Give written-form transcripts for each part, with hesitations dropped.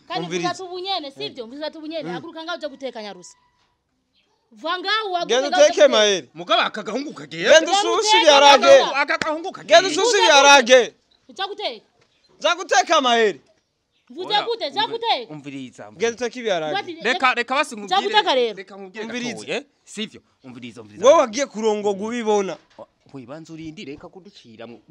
Kandi mvuze ati ubunyene sivyo, mvuze ati ubunyene haguruka ngaho uje guteka nyarusa. Vanga uhaguruke. Genda uteke Maheri. Mugabo akagahungu kagiye. Genda ushushe ibiharage. Akagahungu kagiye. Genda ushushe ibiharage. Uja guteka. Za guteka Maheri. Mvuze gute? Za guteka. Umviriza. Genda uteke ibiharage. Reka basi nkubwire. Za guteka rero. Reka nkubwire gatoye. Sivyo. Umviriza. Wowe wagiye kurongogwa ubibona. Wibanza urindi reka kuduciramo.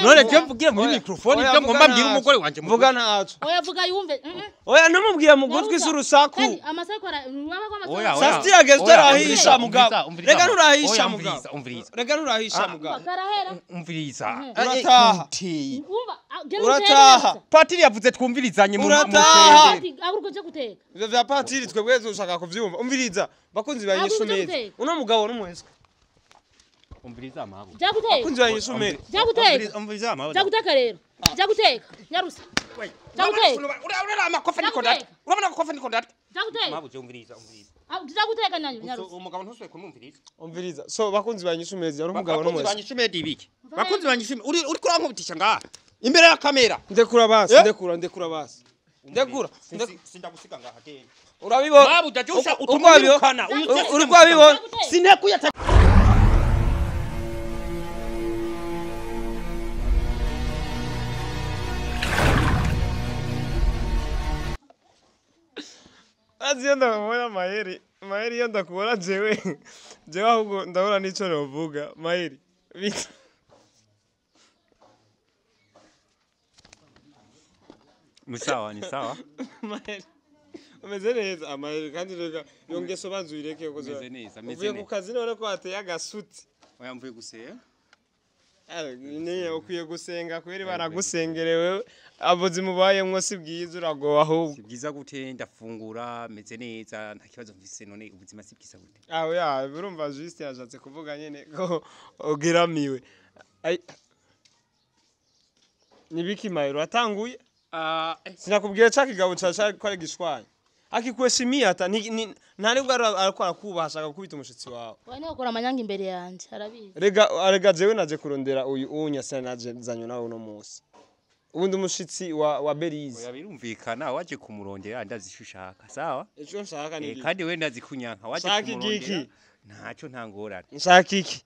None je mvugira muri microphone ibyo ngomba mbwira umugore wanje. Vuga ntaco. Oya vuga yumve. Oya ntumubwira mu gutwi surusaku. Amasako ara Sasti yageze urahisha mugabo. Reka nurahisha mugabo. Reka nurahisha mugabo. Karahera. Umviriza. Urataha. Urataha. Patiri yavuze twumvirizanye mu Urataha. Aguruka uje guteka. Ivyo vya patiri twebwe dushaka kuvyumva. Umviriza. Bakunzi banyishu neza. Uno mugabo n'umuheswe. Umviriza amabo. Jaguteka. Bakunzi banyishu neza. Jaguteka. Umviriza amabo. Jaguteka rero. Jaguteka. Nyarusa. Jaguteka. Urabona amakofa niko ndata. Urabona amakofa niko ndata. Jaguteka. Mabo je umviriza. Jaguteka nanyu nyarusa. Umugabo ntuswe kumumviriza. Umviriza. So bakunzi banyishu neza. Uri umugabo n'umuheswe. Bakunzi banyishu neza ibiki. Bakunzi banyishu uri kurankubitisha ngaha. Imbere ya kamera. Ndekura basi. Ndekura basi. Ndekura. Sindagusiga ngaha genda. Urabibona. Mabo dajusha utumwirukana. Uri kwabibona. Sinekuya. Azi ndakubona Maheri. Maheri iyo ndakubona jewe. Jewe ahubwo ndabona nico novuga. Maheri. Musawa ni sawa. Maheri. Umeze neza Maheri kandi rega yongeso banzuyireke uko. Umeze neza, meze Uvuye neza. ku kazi none ko ateye agasuti. Oya mvuye gusenga. Niye ukwiye gusenga kweri baragusengerewe abuzi mubayemwo si bwiza uragowa ahubwo. Si bwiza gute ndafungura meze neza nta kibazo mfise none ubuzima si bwiza gute. Ah oya urumva juste yashatse kuvuga nyene ko ugeramiwe. Nibiki Maheri watanguye? Sinakubwiye ca kigabo ca ko ari gishwanya. Akikuheshimia hata ntari bwo ariko arakubaha ashaka gukubita umushitsi wawe. Oya niwe ukora amanyanga imbere yanje arabizi. Rega jewe naje kurondera uyu unya sana naje zanyo nawe uno munsi. Ubundi umushitsi wa Berize. Oya birumvikana waje kumurondera ndazi ico ushaka sawa? Ico nshaka ni iki? Kandi we ndazi kunyanka waje kumurondera. Ntaco ntangorane. Nshaka iki?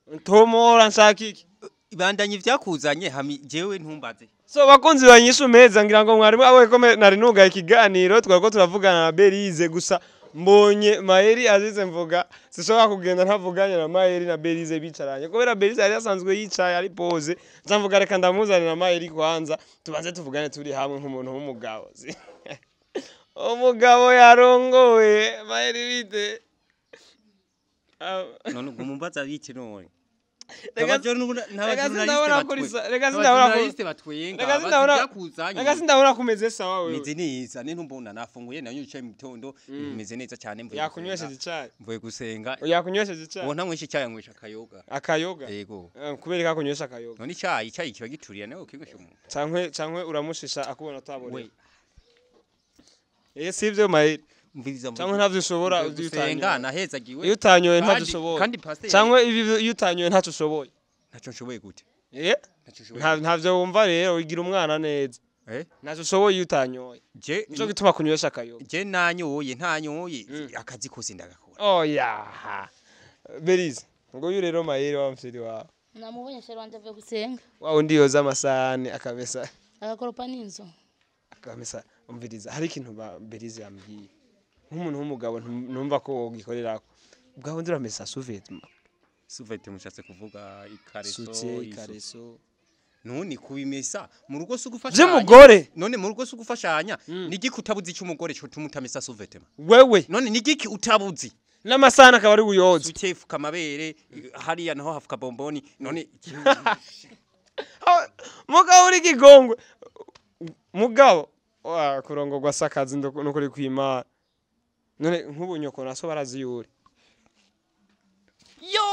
Ntomora nshaka iki? Ibandanye vyakuzanye hami jewe ntumbaze. So bakunzi banyishu meza ngira ngo mwarimu awe ko nari nugaye ikiganiro twariko turavugana na Berize gusa mbonye Maheri azize mvuga sishobora kugenda ntavuganye na Maheri na Berize bicaranye kubera Berize yari asanzwe yicaye ari pose nzavuga reka ndamuzane na Maheri kwanza tubanze tuvugane turi hamwe nk'umuntu w'umugabo. Umugabo yarongowe Maheri bite? None ubwo mumbaza bite none? Reka sindabona kumeze sawa wewe. Meze neza ne ntumbona nafunguye nayo yicaye mu gitondo meze neza cyane mvuye. Yakunywesheje icyayi. Mvuye gusenga. Yakunywesheje icyayi. Uwo ntanyweshe icyayi anywesha akayoga. Akayoga? Yego. Kubera ko akunywesha akayoga. None icyayi kiba gituriye nawe ukinywesha umuntu. Cankwe uramushisha akubona ataboneye. Eh sivyo Maheri. Cankwe ntavyo ushobora gusenga nahezagiwe. Iyo utanyoye ntavyo ushoboye. Cankwe iyo utanyoye ntacyo ushoboye. Ntacyo nshoboye gute? Ntavyo wumva rero ugira umwana neza. Ntacyo ushoboye iyo utanyoye. Nico gituma kunywesha akayoga. Je nanyoye ntanyoye akazi kose ndagakora. Oya. Berize ngo uyu rero Maheri wa mfiri wawe. Namubonye sheri wanje avuye gusenga. Wa undi yoza amasahani akamesa. Agakoropa n'inzu. Akamesa umviriza hari ikintu Berize yambwiye. Nk'umuntu w'umugabo ntumva ko wogikorerako. Ubwaho ndiramesa sous-vêtement. Sous-vêtement mushatse kuvuga ikareso. Soutien ikareso. None kubimesa mu rugo si ugufashanya. Je mugore. None mu rugo si ugufashanya. Nigiki utabuzi cy'umugore cyo tumutamesa sous-vêtement? Wewe. None nigiki utabuzi? N'amasahani akaba ari buyoze. Soutien ifuka amabere hariya naho hafuka bomboni. None mugabo uri kigongwe. Mugabo wa kurongorwa sakazi nukuri kwimana. None nk'ubu nyoko naso baraziyure. Yo!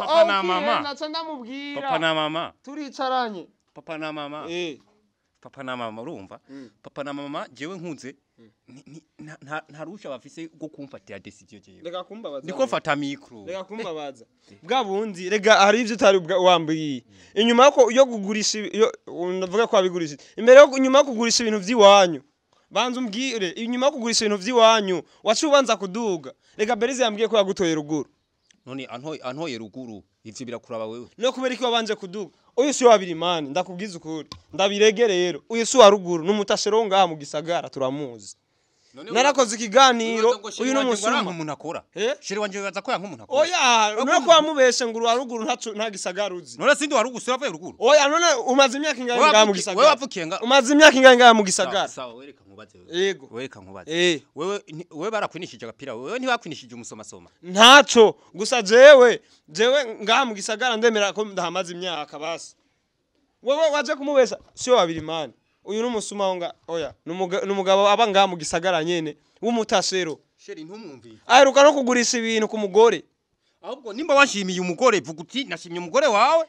Papa na mama. Naca ndamubwira. Papa na mama. Turicaranye. Papa na mama. Papa na mama urumva? Papa na mama jewe nkunze nta rusha bafise rwo kumfatira decision jewe. Reka kumbabaza. Ndiko mfata micro. Reka kumbabaza. Bwa bundi rega hari ivyo utari wambwiye. Inyuma yako yo kugurisha ndavuga ko wabigurishije. Imbere yo inyuma yo kugurisha ibintu vy'iwanyu. Banza umbwire inyuma yo kugurisha ibintu vy'iwanyu wacu ubanza kuduga. Reka Berize yambwiye ko yagutoye ruguru. None antoye ruguru ivyo birakuraba wewe. No kubera iki wabanje kuduga? Uyu si wa Birimani ndakubwiza ukuri. Ndabirege rero. Uyu si wa ruguru n'umutashero ngaha mu gisagara turamuzi. Narakoze ikiganiro uyu n'umusuma umuntu akora. Sheri wanje wibaza ko yanka umuntu akora. Oya none ko wamubeshe ngo uwa ruguru nta gisagara uzi. None sindi wa ruguru siravuye ruguru. Oya none umaze imyaka ingahe ngaha mu gisagara? Wewe wavukiye nga umaze imyaka ingahe ngaha mu gisagara? Sawa wereka nkubaze wewe. Yego. Wereka nkubaze. Wewe wewe barakwinishije agapira wewe ntibakwinishije umusomasoma. Ntaco gusa jewe ngaha mu gisagara ndemera ko ndahamaze imyaka basi. Wewe waje kumubesha siyo Wabirimani. Uyu n'umusuma nga oya numugabo aba ngaha mu gisagara nyene w'umutashero. Sheri ntumwumviye. Aheruka no kugurisha ibintu ku mugore. Ahubwo nimba washimiye umugore vuga uti nashimye umugore wawe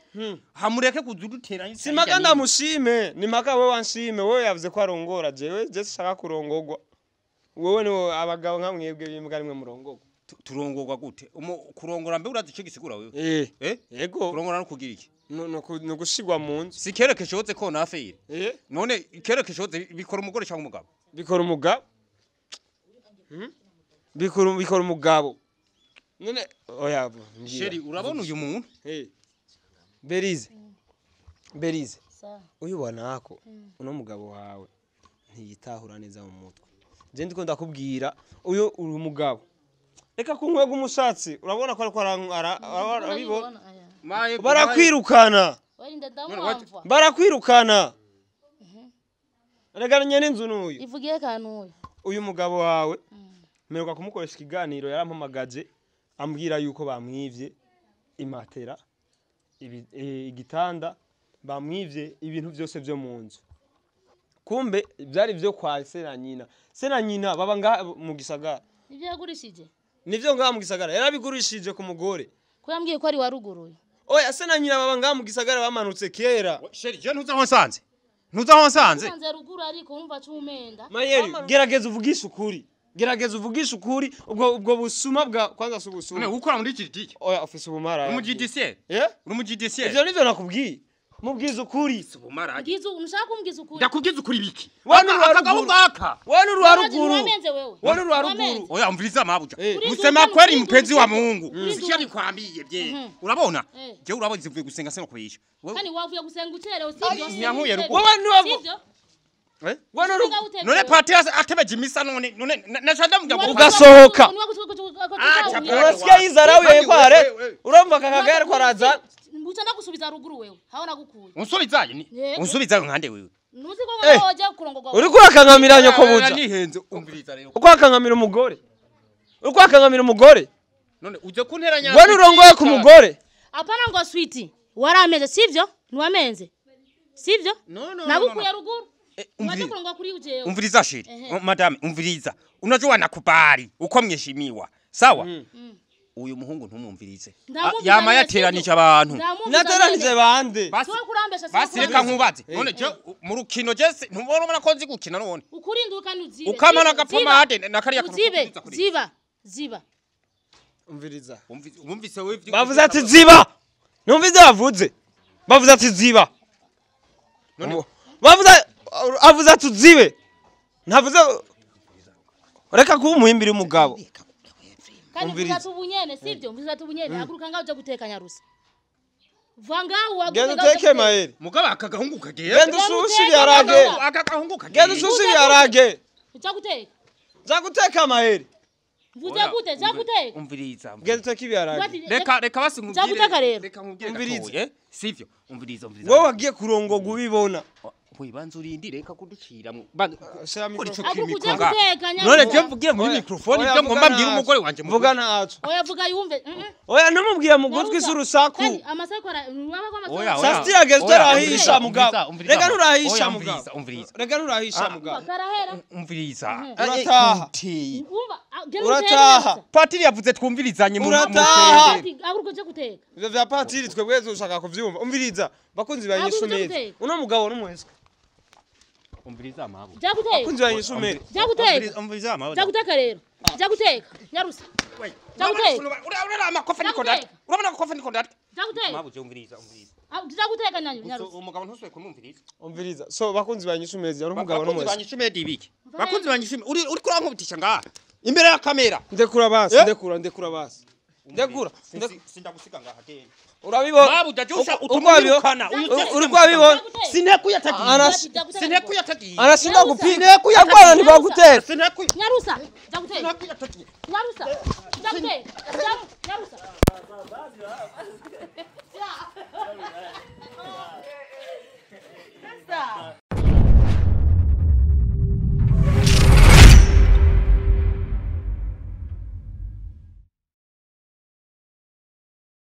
hamureke kuzuduteranya. Simaka ndamushime ni maka wewe wanshime wewe yavuze ko arongora jewe je sishaka kurongogwa. Wewe ni abagabo nka mwebwe bimbwa rimwe murongogwa. Turongogwa gute? Kurongora mbe urazi ico gisigura wewe? Yego. Kurongora no kugira iki? No gushigwa mu nzu. Si kerekeshoze ko nafeire. None kerekeshoze bikora umugore cyangwa umugabo? Bikora umugabo. Bikora umugabo. None oya Sheri urabona uyu muntu? Berize. Berize. Uyu wanako uno mugabo wawe ntiyitahura neza mu mutwe. Je ndiko ndakubwira uyu uri mugabo. Reka kunkwega umushatsi urabona ko ariko arabibona. Barakwirukana. Barakwirukana. Rega nyene inzu nuyu. Ivugiye kantu uyu mugabo wawe mperuka kumukoresha ikiganiro yarampamagaje ambwira yuko bamwivye imatera igitanda bamwivye ibintu byose byo mu nzu. Kumbe byari byo kwa se na nyina. Se na nyina baba ngaha mu gisagara. Nivyo yagurishije? Nivyo ngaha mu gisagara yarabigurishije ku mugore. Ko yambwiye ko ari wa ruguru. Oya se na nyina baba ngaha mu gisagara bamanutse kera. Sheri je ntuza aho nsanze. Ntuza aho nsanze. Nsanze ruguru ariko umva cumenda. Mayeri gerageza uvugishe ukuri. Gerageza uvugishe ukuri ubwo busuma bwa kwanza si ubusuma. None ukora muri iki? Oya office ubumara. Uri mu GDC? Uri mu GDC? Ivyo nivyo nakubwiye. Mubwiza ukuri. Ubumara. Ngizo ushaka kumbwiza ukuri. Ndakubwiza ukuri biki? Wani rwa aka. Wani rwa ruguru. Wani rwa ruguru. Oya umviriza mabuja. Musema kweli mpenzi wa Mungu. Sikia nikwambie bye. Urabona? Je urabona zivuye gusenga sema kubisha. Kandi wavuye gusenga ucerewe sivyo? Nyankuye ruguru. Wewe ni wavu. None party atebeje imisa none none nashanda mujya ugasohoka. Urasikia izarawe yekware. Urumva kakagare kwaraza. Mbucha nakusubiza ruguru wewe. Haona gukuye. Unsubizayo ni. Unsubizayo nkande wewe. Nuzi ko ngo waje kurongogwa. Uri kwakangamira nyoko buja. Nihenze umviriza rero. Ukwakangamira umugore. Ukwakangamira umugore. None uje kunteranya. Wewe urongoye ku mugore. Apana ngo sweet. Waramenze sivyo? Niwamenze. Sivyo? Nagukuye ruguru. Umviriza sheri. Madame umviriza. Unajua nakubali uko mheshimiwa. Sawa? Uyu muhungu ntumumvirize. Yama yateranije abantu. Nateranije bande. Basi reka nkubaze. None je mu rukino je ntubona ko nzi gukina none. Ukurinduka nuzibe. Ukamana gapomade na kariya uzibe. Ziba. Ziba. Umviriza. Umvise wewe. Bavuze ati ziba. Numvise bavuze. Bavuze ati ziba. None bavuze avuze ati zibe. Ntavuze reka kuba umuhimbiri umugabo. Kandi mvuza tubunyene sivyo mvuza tubunyene haguruka ngaho uje guteka nyarusa. Vanga Genda uteke Mayeri. Mugabo akagahungu kagiye. Genda ushushe ibiharage. Akagahungu kagiye. Genda ushushe ibiharage. Uja guteka. Za guteka Mayeri. Mvuze gute za guteka. Umviriza. Genda uteke ibiharage. Reka basi nkubwire. Reka nkubwire. Umviriza. Sivyo umviriza umviriza. Wowe wagiye kurongogwa ubibona. Wibanza urindi reka kuduciramo. None je mvugira muri microphone ibyo ngomba mbwira umugore wanje mvuga ntaco. Oya vuga yumve. Oya ntumubwira mu gutwi surusaku. Amasako ara Sasti yageze urahisha mugabo. Reka nurahisha mugabo. Reka nurahisha mugabo. Karahera. Umviriza. Urataha. Urataha. Patiri yavuze twumvirizanye mu Urataha. Aguruko je guteka. Ivyo vya patiri twebwe dushaka kuvyumva. Umviriza bakunzi banyishu neza. Uno mugabo n'umuheswe. Umviriza mabo. Ja guteka. Kunzi wanyishu medi. Ja guteka. Umviriza mabo. Ja guteka rero. Ja guteka. Nyarusa. Ja guteka. Urabona amakofa niko ndata. Urabona amakofa niko ndata. Ja guteka. Mabo je umviriza umviriza. Ja guteka nanyo nyarusa. Umugabo ntusuye kumumviriza. Umviriza. So bakunzi banyishu medi ari umugabo Bakunzi n'umwese. banyishu medi ibiki. Bakunzi banyishu uri kurankubitisha ngaha. Imbere ya kamera. Ndekura basi, ndekura, ndekura basi. Ndekura. Sindagusiga ngaha genda. Urabibona. Mabu jajusha utumwirukana. Uri kwabibona. Sinekuyatagiye. Sinekuyatagiye. Anashinda kupiga. Yakwana ni kwa gutera. Sinekuya. Nyarusa. Ja guteka. Sinekuyatagiye. Nyarusa. Ja guteka.